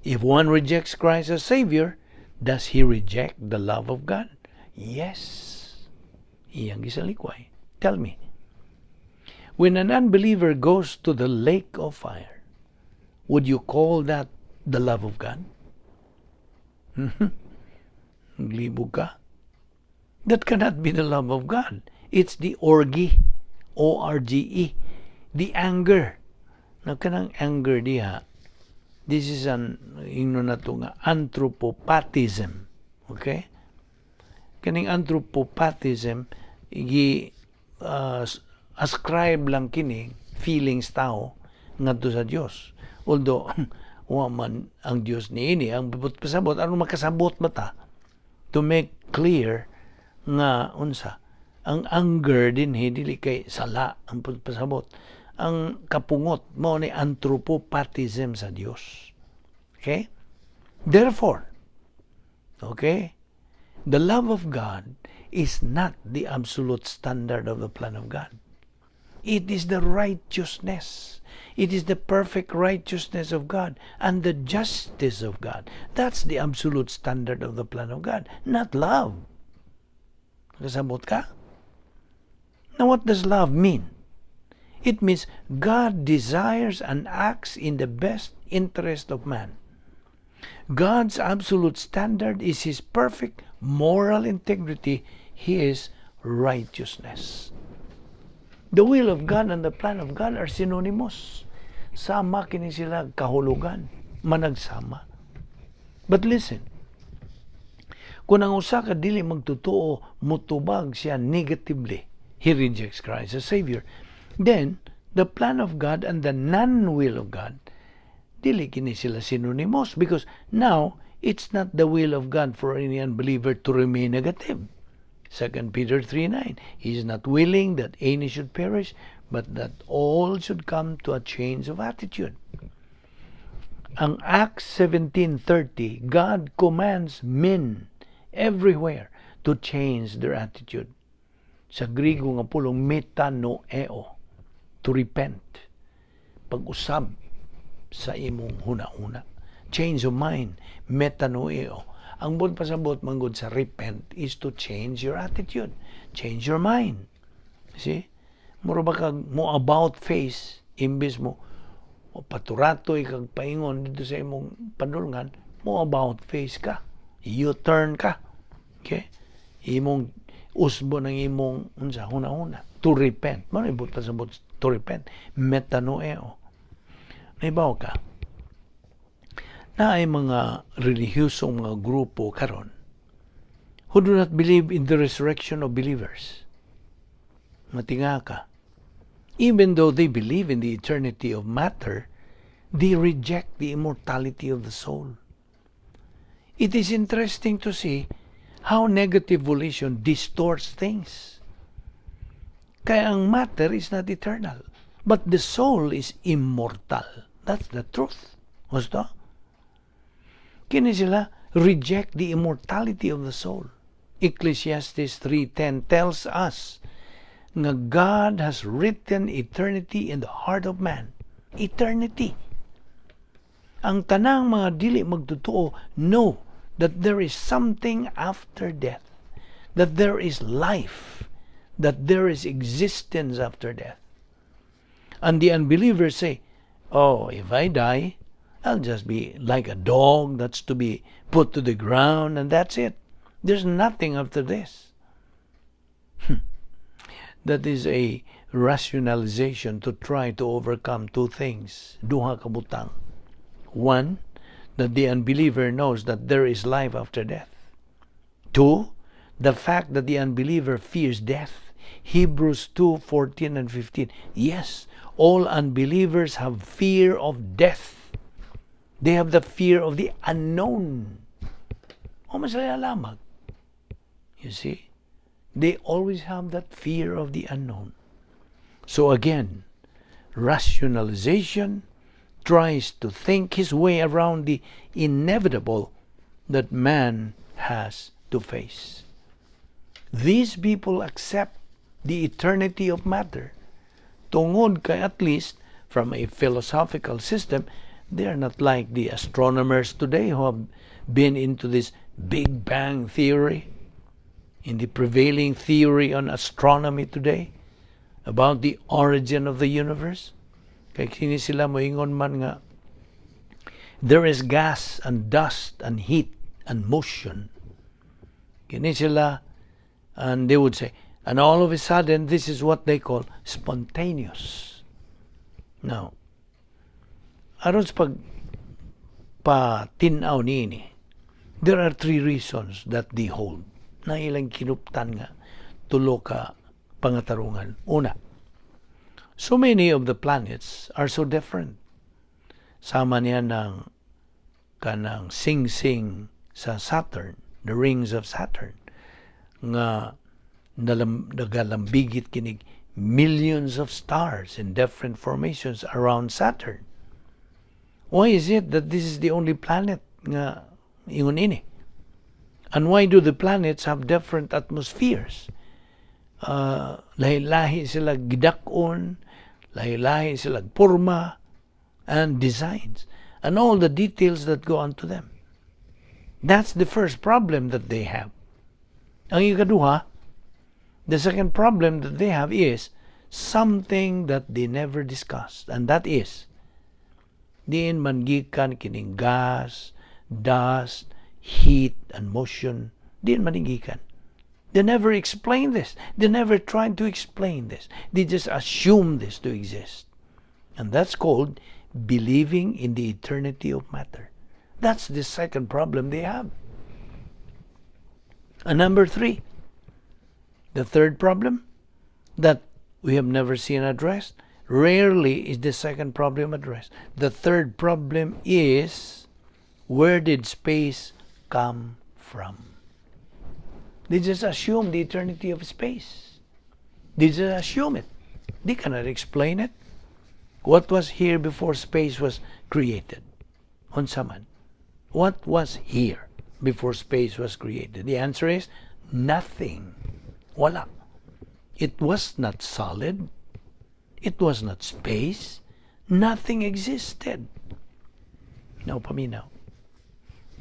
if one rejects Christ as Savior, does he reject the love of God? Yes. Iyang gisalikway. Tell me, when an unbeliever goes to the lake of fire, would you call that the love of God? Naglibog ka? That cannot be the love of God. It's the orgy, orge, the anger. Na kanang anger diha, this is an, ingnon nato nga, anthropopathism. Okay? Kaning anthropopathism, gi ascribe lang kini feelings tao ngadto sa Dios. Although wa man ang Dios niini ang pasabot aron makasabot mata to make clear nga unsa ang anger dinhi, dili kay sala ang pasabot. Ang kapungot mao ni anthropopathism sa Dios. Okay? Therefore, okay, the love of God is not the absolute standard of the plan of God. It is the righteousness. It is the perfect righteousness of God and the justice of God. That's the absolute standard of the plan of God, not love. Kasabot ka? Now, what does love mean? It means God desires and acts in the best interest of man. God's absolute standard is His perfect moral integrity, His righteousness. The will of God and the plan of God are synonymous. Sama kini sila kahulugan, managsama. But listen, kung ang usa ka dili magtotoo mutubag siya negatively, he rejects Christ as Savior, then the plan of God and the non-will of God, dili kini sila synonymous because now it's not the will of God for any unbeliever to remain negative. 2 Peter 3:9. He is not willing that any should perish, but that all should come to a change of attitude. Ang Acts 17:30, God commands men everywhere to change their attitude. Sa Grigo nga pulong metanoeo, to repent. Pag-usab sa imong huna-huna. Change of mind, metanoeo. Ang buot pasabot manggod sa repent is to change your attitude, change your mind. See? Mura ba kag mo about face imbes mo o paturatoy kag paingon dito sa imong padulngan, mo about face ka. U-turn ka. Okay? Imong usbo ng imong unsa huna-huna. To repent. Mao buot pasabot to repent. Metanoeo. Naibaw ka naay mga relihiyosong mga grupo karon who do not believe in the resurrection of believers. Matinga ka. Even though they believe in the eternity of matter, they reject the immortality of the soul. It is interesting to see how negative volition distorts things. Kaya ang matter is not eternal, but the soul is immortal. That's the truth. Gusto? Kini sila reject the immortality of the soul. Ecclesiastes 3:10 tells us nga God has written eternity in the heart of man. Eternity. Ang tanang mga dili magtotoo know that there is something after death, that there is life, that there is existence after death. And the unbelievers say, "Oh, if I die, I'll just be like a dog that's to be put to the ground, and that's it. There's nothing after this." That is a rationalization to try to overcome two things. Duha ka butang. One, that the unbeliever knows that there is life after death. Two, the fact that the unbeliever fears death. Hebrews 2:14 and 15. Yes, all unbelievers have fear of death. They have the fear of the unknown. O masaya lamang. You see? They always have that fear of the unknown. So again, rationalization tries to think his way around the inevitable that man has to face. These people accept the eternity of matter. Tungod kay at least from a philosophical system, they are not like the astronomers today who have been into this Big Bang theory, in the prevailing theory on astronomy today about the origin of the universe. Kay kini sila moingon man nga there is gas and dust and heat and motion. Kini sila, and they would say, and all of a sudden, this is what they call spontaneous. Now, aron sa pag patinaw niini, there are three reasons that they hold na ilang kinuptan nga tulo ka pangatarungan. Una, so many of the planets are so different. Sama niya ng kanang sing-sing sa Saturn, the rings of Saturn, nga nagalambigit kinig millions of stars in different formations around Saturn. Why is it that this is the only planet nga ingon ini? And why do the planets have different atmospheres? Lahi-lahi sila gidak-on, lahi-lahi sila porma and designs, and all the details that go onto them. That's the first problem that they have. Ang ikaduha, the second problem that they have is something that they never discussed, and that is, diin man gikan kining gas, dust, heat, and motion, diin man gikan. They never explain this. They never tried to explain this. They just assume this to exist. And that's called believing in the eternity of matter. That's the second problem they have. And number three, the third problem that we have never seen addressed. Rarely is the second problem addressed. The third problem is, where did space come from? They just assume the eternity of space. They just assume it. They cannot explain it. What was here before space was created? Unsa man. What was here before space was created? The answer is nothing. Wala. It was not solid. It was not space. Nothing existed. Now, paminaw.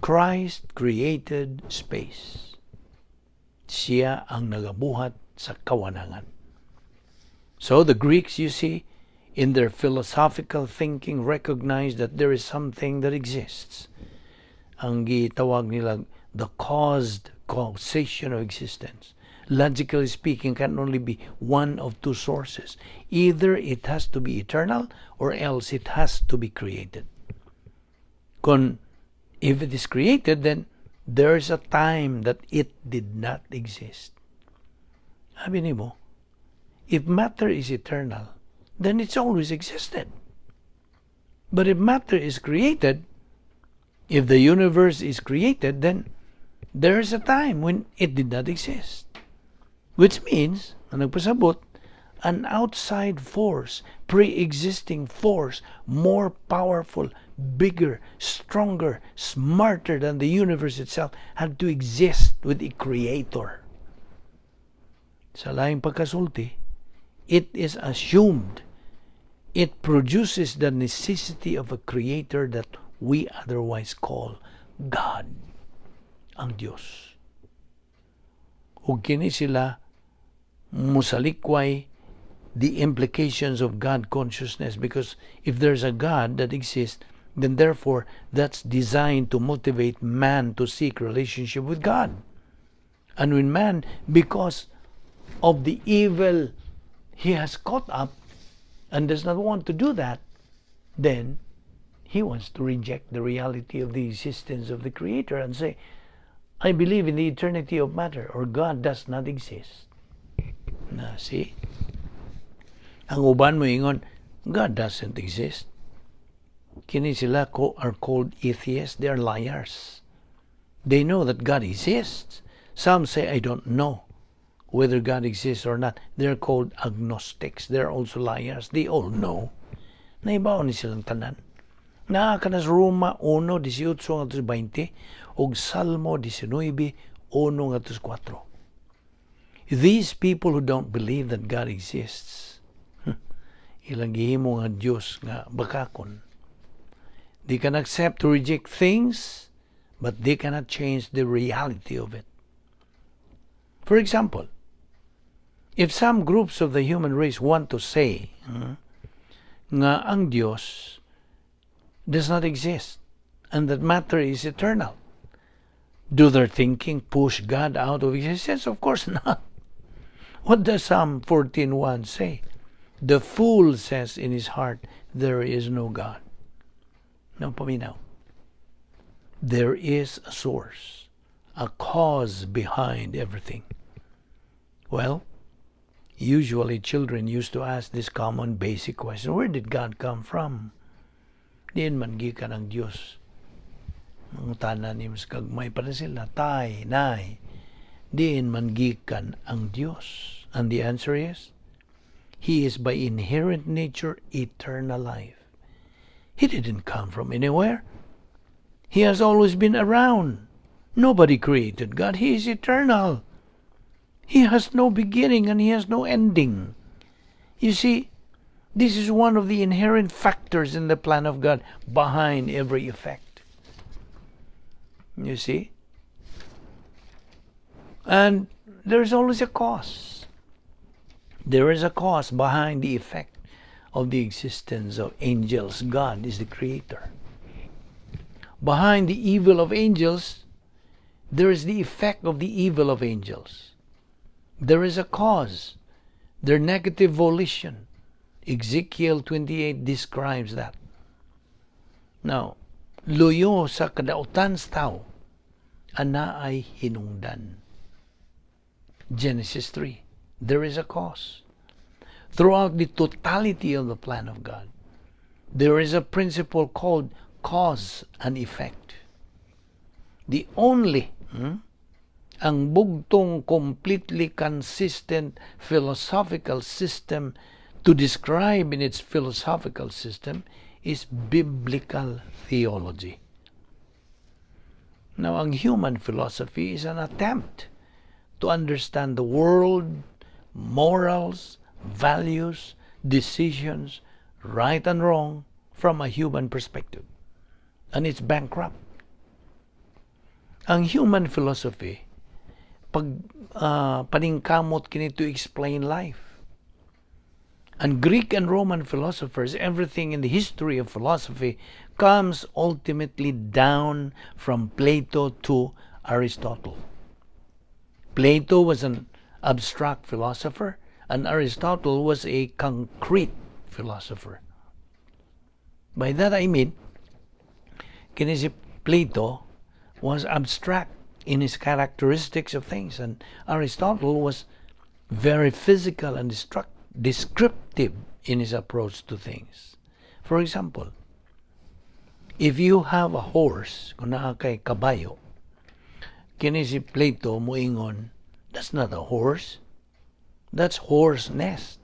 Christ created space. Siya ang nagabuhat sa kawanangan. So the Greeks, you see, in their philosophical thinking, recognized that there is something that exists. Ang gitawag nila the caused causation of existence. Logically speaking, can only be one of two sources. Either it has to be eternal or else it has to be created. Kung if it is created, then there is a time that it did not exist. Sabi nimo, if matter is eternal, then it's always existed. But if matter is created, if the universe is created, then there is a time when it did not exist. Which means, ang nagpasabot, an outside force, pre-existing force, more powerful, bigger, stronger, smarter than the universe itself, had to exist with a creator. Sa laing pagkasulti, it is assumed it produces the necessity of a creator that we otherwise call God, ang Diyos. Ug kini sila musalikway the implications of God consciousness, because if there's a God that exists, then therefore that's designed to motivate man to seek relationship with God. And when man, because of the evil he has caught up and does not want to do that, then he wants to reject the reality of the existence of the Creator and say, "I believe in the eternity of matter," or "God does not exist." Na, see? Ang uban mo ingon, "God doesn't exist." Kini sila ko are called atheists. They are liars. They know that God exists. Some say, "I don't know whether God exists or not." They're called agnostics. They're also liars. They all know. Naibaw ni silang tanan. Naa kana sa Roma 1:18 ngadto 20 ug Salmo 19:1 ngadto 4. These people who don't believe that God exists, ilang gihimo nga Dios nga bakakon. They can accept to reject things, but they cannot change the reality of it. For example, if some groups of the human race want to say nga ang Dios does not exist and that matter is eternal, do their thinking push God out of existence? Of course not. What does Psalm 14:1 say? "The fool says in his heart, 'There is no God.'" Now, paminaw. There is a source, a cause behind everything. Well, usually children used to ask this common basic question, "Where did God come from? Diin man gikan ang Diyos?" Mangutana ni mas gagmay pa na sila, "Tay, nay, diin man gikan ang Diyos?" And the answer is, He is by inherent nature eternal life. He didn't come from anywhere. He has always been around. Nobody created God. He is eternal. He has no beginning and He has no ending. You see, this is one of the inherent factors in the plan of God behind every effect. You see? And there's always a cause. There is a cause behind the effect of the existence of angels. God is the creator. Behind the evil of angels, there is the effect of the evil of angels. There is a cause, their negative volition. Ezekiel 28 describes that. Now, luyo sa kadautan sa tao, anaay hinungdan. Genesis 3. There is a cause. Throughout the totality of the plan of God, there is a principle called cause and effect. The only, ang bugtong completely consistent philosophical system to describe in its philosophical system is biblical theology. Now, ang human philosophy is an attempt to understand the world, Morals, values, decisions, right and wrong from a human perspective. And it's bankrupt. Ang human philosophy, pag paningkamot kini to explain life. And Greek and Roman philosophers, everything in the history of philosophy comes ultimately down from Plato to Aristotle. Plato was an abstract philosopher, and Aristotle was a concrete philosopher. By that I mean, kini si Plato was abstract in his characteristics of things, and Aristotle was very physical and descriptive in his approach to things. For example, if you have a horse, kung naa kay kabayo, kini si Plato moingon, "That's not a horse. That's horse nest."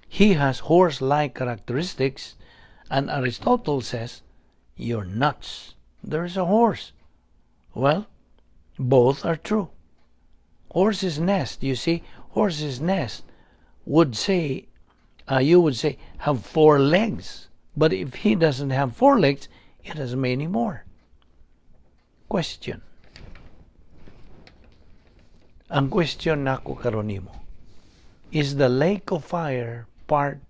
He has horse-like characteristics, and Aristotle says, "You're nuts. There's a horse." Well, both are true. Horse's nest, you see, horse's nest would say, you would say, have four legs. But if he doesn't have four legs, it has many more. Question. Ang question nako karon nimo, is the lake of fire part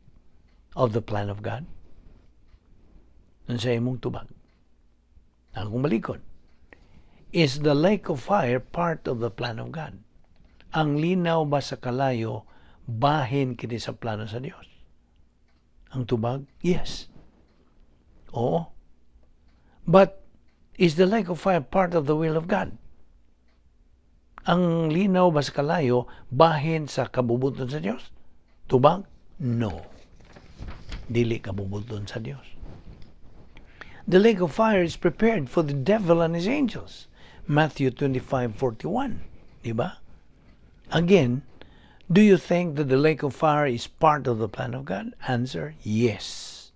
of the plan of God? Unsa imong tubag? Akong balikon. Is the lake of fire part of the plan of God? Ang linaw ba sa kalayo, bahin kini sa plano sa Dios? Ang tubag? Yes. Oo. But is the lake of fire part of the will of God? Ang linaw ba sa kalayo, bahin sa kabubut-on sa Dios? Tubag? No. Dili kabubut-on sa Dios. The lake of fire is prepared for the devil and his angels. Matthew 25:41. Diba? Again, do you think that the lake of fire is part of the plan of God? Answer, yes.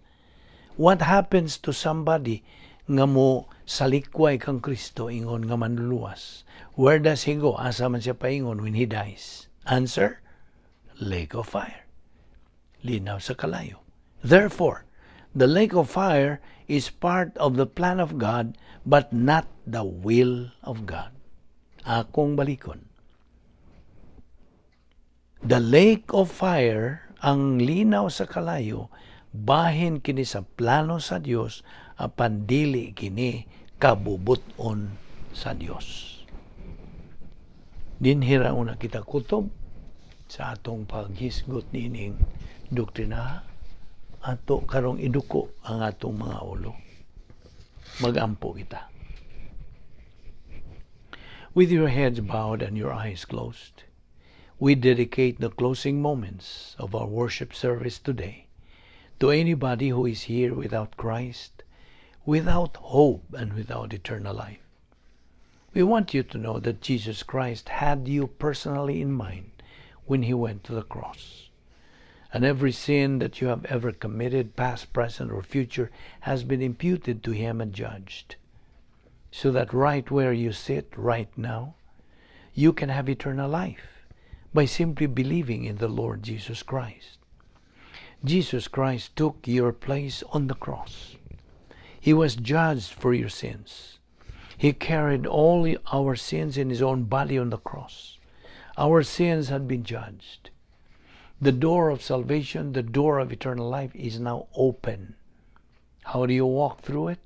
What happens to somebody nga mo salikway kang Kristo ingon nga manluluwas? Where does he go? Asa man siya paingon when he dies? Answer, lake of fire. Linaw sa kalayo. Therefore, the lake of fire is part of the plan of God but not the will of God. Akong balikon. The lake of fire, ang linaw sa kalayo, bahin kini sa plano sa Dios apan dili kini kabubut-on sa Dios. Dinhi ra una kita kutob sa atong paghisgot niining doktrina. Ato karong iduko ang atong mga ulo. Magampo kita. With your heads bowed and your eyes closed, we dedicate the closing moments of our worship service today to anybody who is here without Christ, without hope, and without eternal life. We want you to know that Jesus Christ had you personally in mind when he went to the cross. And every sin that you have ever committed, past, present, or future, has been imputed to him and judged. So that right where you sit right now, you can have eternal life by simply believing in the Lord Jesus Christ. Jesus Christ took your place on the cross. He was judged for your sins. He carried all our sins in his own body on the cross. Our sins had been judged. The door of salvation, the door of eternal life is now open. How do you walk through it?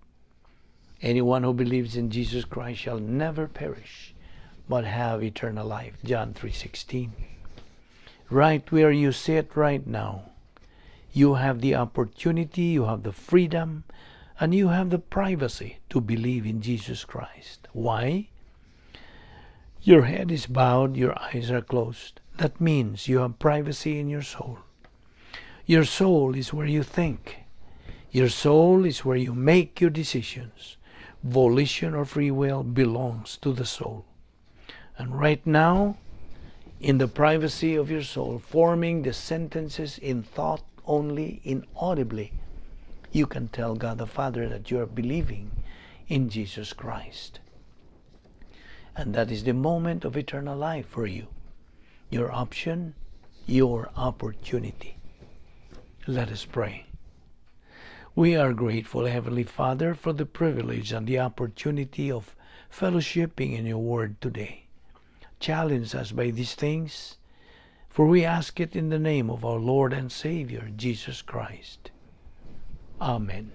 Anyone who believes in Jesus Christ shall never perish, but have eternal life. John 3:16. Right where you sit right now, you have the opportunity, you have the freedom, and you have the privacy to believe in Jesus Christ. Why? Your head is bowed, your eyes are closed. That means you have privacy in your soul. Your soul is where you think. Your soul is where you make your decisions. Volition or free will belongs to the soul. And right now, in the privacy of your soul, forming the sentences in thought only, inaudibly, you can tell God the Father that you are believing in Jesus Christ. And that is the moment of eternal life for you. Your option, your opportunity. Let us pray. We are grateful, Heavenly Father, for the privilege and the opportunity of fellowshipping in your word today. Challenge us by these things, for we ask it in the name of our Lord and Savior, Jesus Christ. Amen.